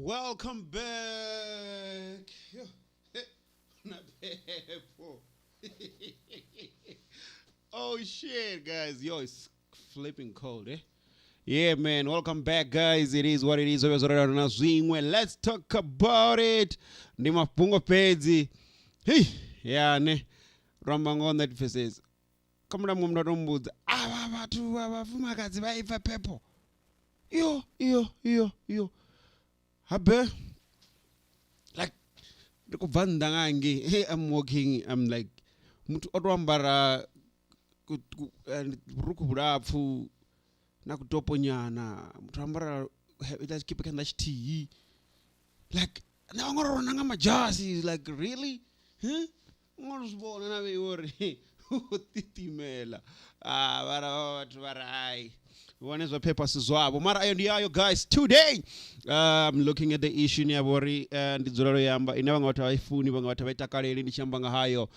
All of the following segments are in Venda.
Welcome back. Yo, na phepho. Oh shit, guys. Yo, it's flipping cold, eh? Yeah, man. Welcome back, guys. It is what it is. Na zwiṅwe. Let's talk about it. Ndi mafhungo fhedzi. Hey, yeah, ne. Ro amba ngoho nṋe thi pfesesi. Kha muḽa muṅwe muthu a to mbudza, avha vhathu vha vhafumakadzi vha ipfa phepho. Iyo, iyo, iyo, iyo. Habe like ndi khou bva nnḓa nga ngei. Hey, I'm walking, I'm like muthu o to ambara vhurukhu vhulapfu na kutopo nyana muthu o ambara iḽa tshikipa kha nnḓa tshithihi like na vhaṅwe ro rona nga madzhasi like really huh? Ngo zwi vhona na vheiwe uri u titimela ah vhara vhathu vha ri hai vhone zwa phepha si zwavho mara ayo ndi ayo guys today I'm looking at the issue ine ya vha uri ndi dzulelo ya amba ine vhaṅwe vhathu a vha i funi vhaṅwe vhathu a vha i takaleli ndi tshi amba nga hayo.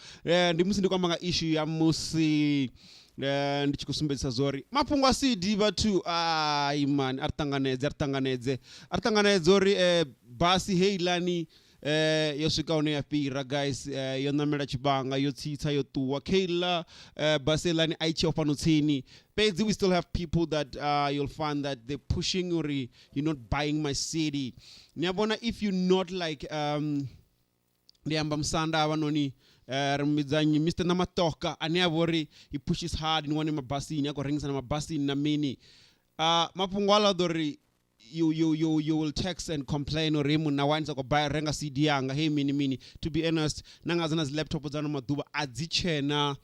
Ndi musi ndi khou amba nga issue ya musi ndi tshi khou sumbedzisa zwa uri mafhungo a CD vhathu ai mani a ri ṱanganedze a ri ṱanganedze a ri ṱanganedze uri basi heiḽani eh yo swika hune ya fhira guys eh, yo ṋamela tshivhanga yo tsitsa yo ṱuwa kheiḽa eh, basi heiḽani a i tsheho fhano tsini fhedzi we still have people that you'll find that they're pushing uri you're not buying my city ni a vhona if you not like ndi amba musanda havhanoni ri mubidza nnyi Mr Namatoka ane a vha uri he pushes hard ni wane mabasini a khou rengisa na mabasini na mini mafhungo aḽa ḓo ri you you you you will text and complain uri munna wa ni sa khou buy renga CD yanga hey mini mini to be honest na nga dzina dzi laptop dza ano maḓuvha a dzi tshena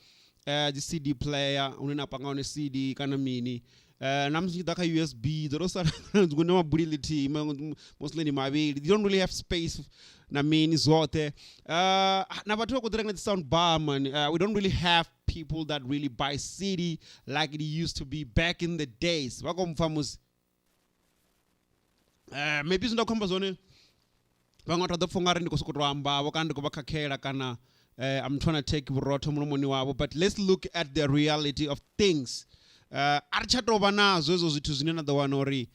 dzi CD player hune na panga hone CD kana mini na musi tshi ḓa kha USB dzo to sala dziṅwe na mabuli ḽithihi mostly ndi mavhili you don't really have space na mini zwoṱhe na vhathu vha khou ḓi renga dzi sound bar man we don't really have people that really buy CD like it used to be back in the days vha khou mpfa musi maybe zwine nda khou amba zwone vhaṅwe vhathu vha ḓo pfha ungari ndi khou sokou tou amba vho kana ndi khou vha khakhela kana I'm trying to take vhurotho mulomoni wavho but let's look at the reality of things. A ri tsha tou vha nazwo hezwo zwithu zwine na ḓo wana uri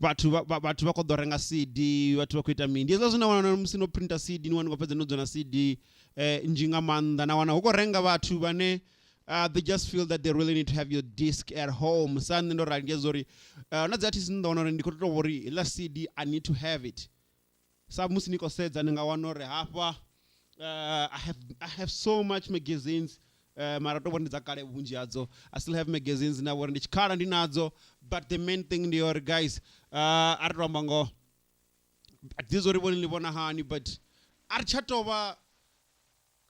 vhathu vhathu vha khou ḓo renga CD vhathu vha khou ita mini ndi hezwiḽa zwine na wana musi no printer CD ni wana ni khou fhedza no dzula na CD nnzhi nga maanḓa na wana hu khou renga vhathu vhane they just feel that they really need to have your disc at home sa nṋe ndo rali ndi uri na dzi artist ndi ḓo wana uri ndi khou tou uri heiḽa CD I need to have it sa musi ni khou sedza ni nga wana uri hafha I have so much magazines mara to vhona ndi dza kale vhunzhi hadzo I still have magazines na vhori ndi tshikhala ndi nadzo but the main thing ndi uri guys a ri to amba ngoho a thi ḓivhi uri vhone ni vhona hani but a ri tsha tovha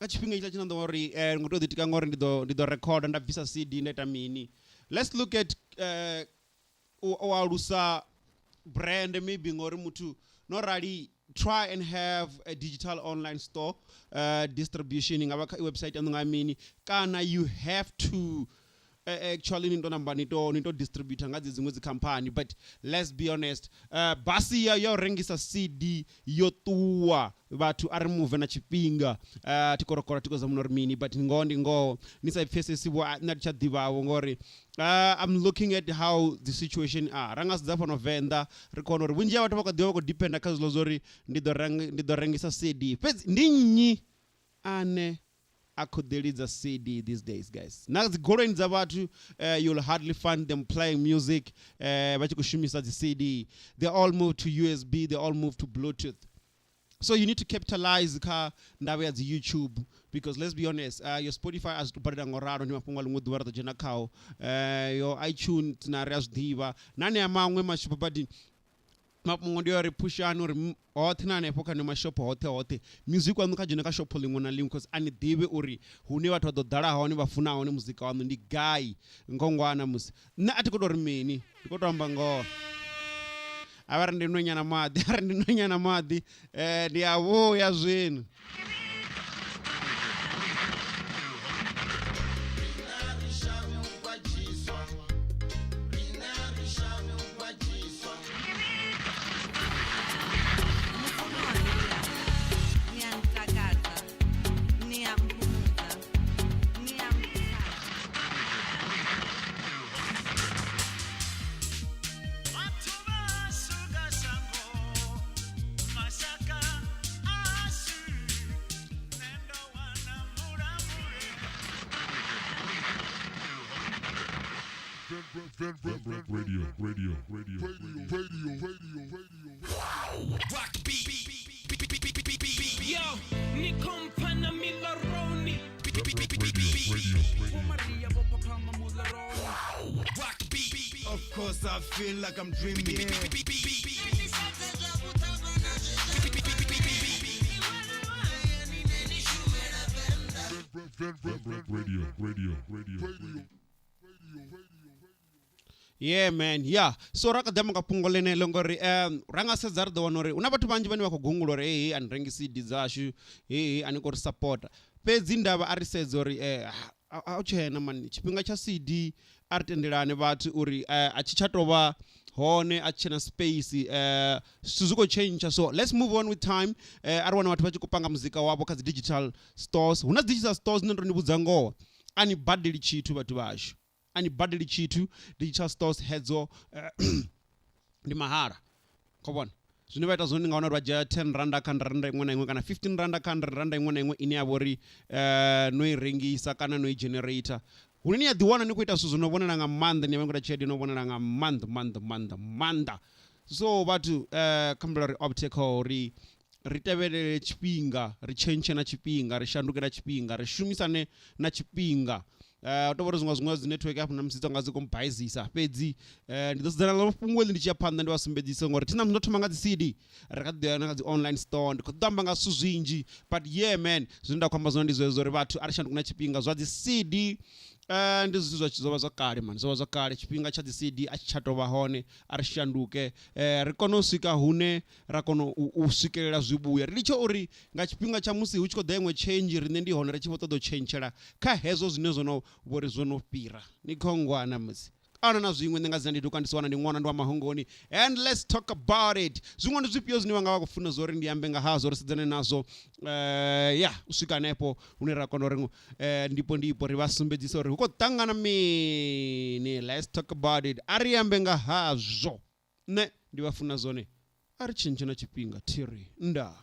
Nga tshifhinga hetshiḽa tshine nda ḓo uri eh, ndi khou tea u ḓitika ngori ndi ḓo ndi ḓo rekhoda nda bvisa CD nda ita mini. Let's look at u alusa brand maybe ngori muthu no rali try and have a digital online store distribution i nga vha kha website yaṋu nga mini kana you have to actually ni to namba ni to ni to distributor nga dzi dziṅwe dzi company but let's be honest basi ya ya u rengisa CD yo ṱuwa vhathu a ri move na tshifhinga thi korokora thi khou zama uri mini but ngoho ndi ngoho ni sa pfesesi vho nṋe thi tsha ḓivhavho ngori I'm looking at how the situation are ra nga sedza fhano Venḓa ri khou wana uri vhunzhi ha vhathu vha kha ḓivha vha khou dependa kha zwiḽa zwa uri ndi ḓo renga ndi ḓo rengisa CD fhedzi ndi nnyi ane a khou ḓi lidza CD these days guys na dzi goloini dza vhathu you'll hardly find them playing music vha tshi khou shumisa dzi CD they all move to USB they all move to Bluetooth so you need to capitalize kha ndavha ya dzi YouTube because let's be honest your Spotify a zwi tou badela ngo ralo ndi mafhungo a ḽiṅwe ḓuvha ra ḓo dzhena khao yo iTunes na ri a zwi ḓivha na anea maṅwe mashupo but mafhungo ndi uri phushani uri hoṱhe na hanefho kha mashopho hoṱhe hoṱhe music waṋu kha dzhene kha shopho ḽiṅwe na ḽiṅwe cause a ni ḓivhi uri hune vhathu vha ḓo ḓala hone vha funa hone muzika waṋu ndi gai ngongwana musi nṋe a thi khou tou ri mini ndi khou tou amba ngoho a vha ri ndi nwe nyana maḓi a ri ndi nwe nyana maḓi ndi a vhuya zwino. Ni a ntakadza, ni a mphumudza, ni a nkhuthadza. Vhathu vhashu nga shango. Radio, radio, radio, radio, radio, radio. Rock the beat. Beat, beat, beat, beat, beat, beat, beat. Yo, ni kompana milaroni. Beat, beat, beat, beat, Radio, beat. radio, radio. Maria bo papa mularoni. Rock the beat. Beat, Of course, I feel like I'm dreaming. beat, beat, beat, beat. Beat, beat, beat, beat, beat, beat. Radio, radio, radio, radio. Yeah man, yeah. So ra kha ḓi amba nga fhungo ḽeneḽo ngori ra nga sedza ri ḓo wana uri hu na vhathu vhanzhi vhane vha khou gungula uri heyi a ni rengi CD dzashu, heyi a ni khou ri sapota. Fhedzi ndavha a ri sedze uri a hu tshena mani tshifhinga tsha CD, a ri tendelane vhathu uri a tshi tsha tovha hone, a tshi tshena space, zwithu zwi khou tshentsha. So let's move on with time. A ri wane vhathu vha tshi khou panga muzika wavho kha dzi digital stores. Hu na dzi digital stores dzine ndo ni vhudza ngoho, a ni badeli tshithu vhathu vhashu, a ni badeli tshithu. Digital stores hedzo ndi mahala, kho vhona zwine vha ita zwone. Ndi nga wana uri vha dzhia 10 randa kha 100 randa iṅwe na iṅwe kana 15 randa kha 100 randa iṅwe na iṅwe ine ya vha uri no i rengisa kana no i generator, hune ni a ḓi wana ni khou ita zwithu zwo no vhonala nga maanḓa, ni vha ni khou ita tshelede no vhonala nga maanḓa maanḓa maanḓa maanḓa. So vhathu, kha ri opte kha uri ri tevhelele tshifhinga, ri tshentshe na tshifhinga, ri shanduke na tshifhinga, ri shumisane na tshifhinga. U tovha uri zwiṅwe dzi network hafhu na musi nga dzi khou mbaizisa, fhedzi ndi ḓo sedzana na fhungo heḽi ndi tshi ya phanḓa, ndi vha sumbedzise ngori thina ndo thoma nga dzi CD, ri kha ḓi ya na kha dzi online store, ndi khou ḓo amba nga zwithu zwinzhi. But yeah man, zwine nda khou amba zwone ndi zwezwo uri vhathu a ri shanduke na tshifhinga. Zwa dzi CD ndi zwithu zwa zwo vha zwa kale mani, zwo vha zwa kale. Tshifhinga tsha dzi CD a tshi tsha tovha hone. A ri shanduke, ri kone u swika hune ra kona u swikelela zwivhuya. Ri litshe uri nga tshifhinga tsha musi hu tshi khou ḓa iṅwe change, riṋe ndi hone ri tshi vho ṱoḓa u tshentshela kha hezwo zwine zwo no vhori zwo no fhira. Ni khongwana musi ana na zwiṅwe. Nṋe nga dzina ndi Duka, ndi wana ndi ṅwana ndi wa mahongoni, and let's talk about it. Zwiṅwe ndi zwifhio zwine vha nga vha khou funa zwo uri ndi ambe nga hazwo, ri sedzane nazwo, ya u swika hanefho hune ra kona uri ndipo ndipo ri vha sumbedzisa uri hu khou ṱangana mini. Let's talk about it, a ri ambe nga hazwo. Nṋe ndi vha funa zwone, a ri tshintshe na tshifhinga thiri ndaa.